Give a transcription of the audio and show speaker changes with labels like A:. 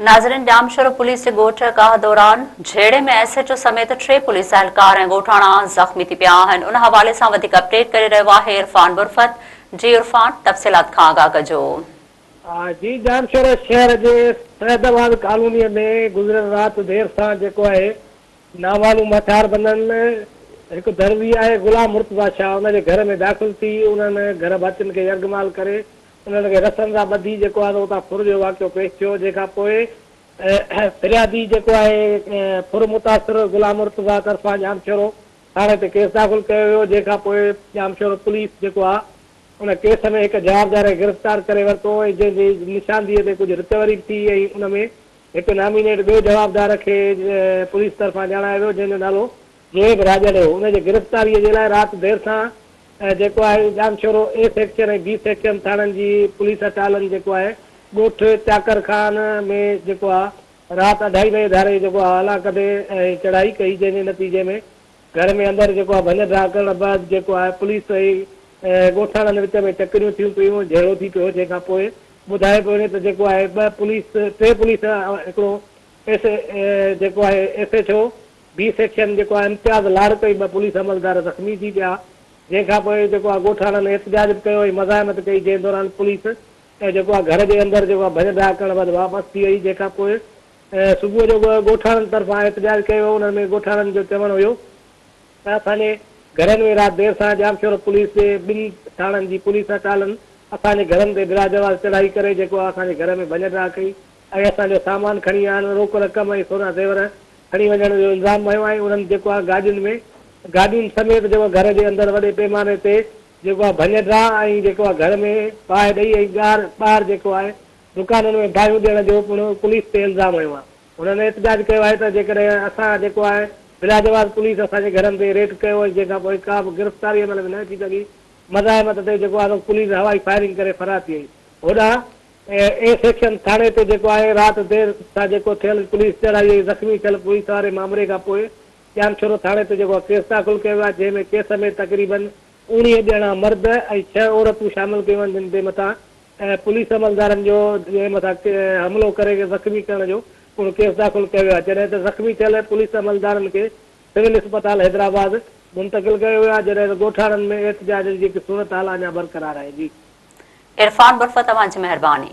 A: ناظرين ڄامشورو پوليس جي ڳوٺ ڪاهه دوران جهيڙي ۾ ايس ايڇ او سميت ٽي پوليس اهلڪار ۽ ڳوٺاڻا زخمي ٿي پيا آهن ان حوالي سان وڌيڪ اپڊيٽ ڪري رهيو آهي عرفان برفت جي عرفان تفصيلات کان آگاهه ڪجو.
B: آء جي ڄامشورو شهر جي سيد آباد ڪالوني ۾ گذريل رات دير سان جيڪو آهي نامعلوم هٿياربندن هڪ درزي آهي غلام مرتضيٰ شاهه ان جي گهر ۾ داخل ٿي انهن گهر ڀاتين کي يرغمال ڪري انهن کي رسن سان ٻڌي جيڪو آهي سو اتان ڦر جو واقعو پيش ٿيو جنهن کان پوء فريادي جيڪو آهي ڦر متاثر غلام مرتضيٰ طرفان ڄامشورو ٿاڻي تي ڪيس داخل ڪيو ويو جنهن کان پوء ڄامشورو پوليس جيڪو آهي ان ڪيس ۾ هڪ جوابدار کي گرفتار ڪري ورتو ۽ جنهن جي نشاندهي تي ڪجهه رڪوري به ٿي ۽ ان ۾ هڪ نامينيٽ ٻيو جوابدار کي پوليس طرفان ڄاڻايو ويو جنهن جو نالو زويب راڄڙ هو ان جي گرفتاري جي لاء رات دير سان جيڪو آهي Jamshoro A section ۽ B section ٿاڻن جي پوليس اٽالن جيڪو آهي ڳوٺ چاڪر خان ۾ جيڪو آهي رات اڍائي بجي ڌاري جيڪو آهي هلان ڪندي ۽ چڙهائي ڪئي جنهن جي نتيجي ۾ گهر ۾ اندر جيڪو آهي ڀڃ ڊاهه ڪرڻ بعد جيڪو آهي پوليس ۽ ڳوٺاڻن وچ ۾ چڪريون ٿيون پيون جهيڙو ٿي پيو جنهن کان پوء ٻڌايو پيو وڃي ته جيڪو آهي ٻه پوليس ٽي پوليس هڪڙو ايس جيڪو آهي S H O B section جيڪو آهي امتياز لاڙڪ ۽ ٻه پوليس عملدار زخمي ٿي پيا جنهن کان پوء جيڪو آهي ڳوٺاڻن احتجاج به ڪيو ۽ مزاحمت ڪئي جنهن دوران پوليس جيڪو آهي گهر جي اندر جيڪو آهي ڀڃ ڊاهه ڪرڻ بعد واپس ٿي وئي جنهن کان پوء صبح جو ڳوٺاڻن طرفان احتجاج ڪيو ويو انهن ۾ ڳوٺاڻن جو چوڻ هيو ته اسان جي گهرن ۾ رات دير سان ڄامشورو پوليس جي ٻن ٿاڻن جي پوليس اٽالن اسان جي گهرن تي بلاجواز چڙهائي ڪري جيڪو آهي اسان جي گهر ۾ ڀڃ ڊاهه ڪئي ۽ اسان جو سامان کڻي ويا آهن، روڪ رقم ۽ سونا زيور کڻي وڃڻ جو الزام هنيو ۽ انهن جيڪو آهي گاڏين ۾ گاڏين سميت جيڪو گهر جي اندر وڏي پيماني تي جيڪو آهي ڀڃ ڊاهه ۽ جيڪو آهي گهر ۾ باهه ڏئي ۽ ڳار ٻاهر جيڪو آهي دڪانن ۾ باهيون ڏيڻ جو پڻ پوليس تي الزام هنيو آهي. هنن احتجاج ڪيو آهي ته جيڪڏهن اسان جيڪو آهي بلاجواز پوليس اسان جي گهرن تي ريڊ ڪيو ۽ جنهن کان پوء ڪا به گرفتاري عمل ۾ نه اچي سگهي مزاحمت تي جيڪو آهي سو پوليس هوائي فائرنگ ڪري فرار ٿي وئي هوڏانهن اي سيڪشن ٿاڻي تي جيڪو آهي رات دير سان جيڪو ٿيل پوليس چڙهائي ۽ زخمي ٿيل پوليس واري مامري کان پوء ڄامشورو ٿاڻي تي جيڪو ڪيس داخل ڪيو ويو آهي جنهن ۾ ڪيس ۾ تقريبن اوڻيهه ڄڻا مرد ۽ ڇهه عورتون شامل ڪيون ويون جن تي مٿان پوليس عملدارن جو جي مٿان حملو ڪري زخمي ڪرڻ جو پڻ ڪيس داخل ڪيو ويو آهي جڏهن ته زخمي ٿيل پوليس عملدارن کي سول اسپتال حيدرآباد منتقل ڪيو ويو آهي جڏهن ته ڳوٺاڻن ۾ احتجاج جي جيڪي صورتحال اڃا برقرار آهي جي.
A: عرفان برفت اوهان جي مهرباني.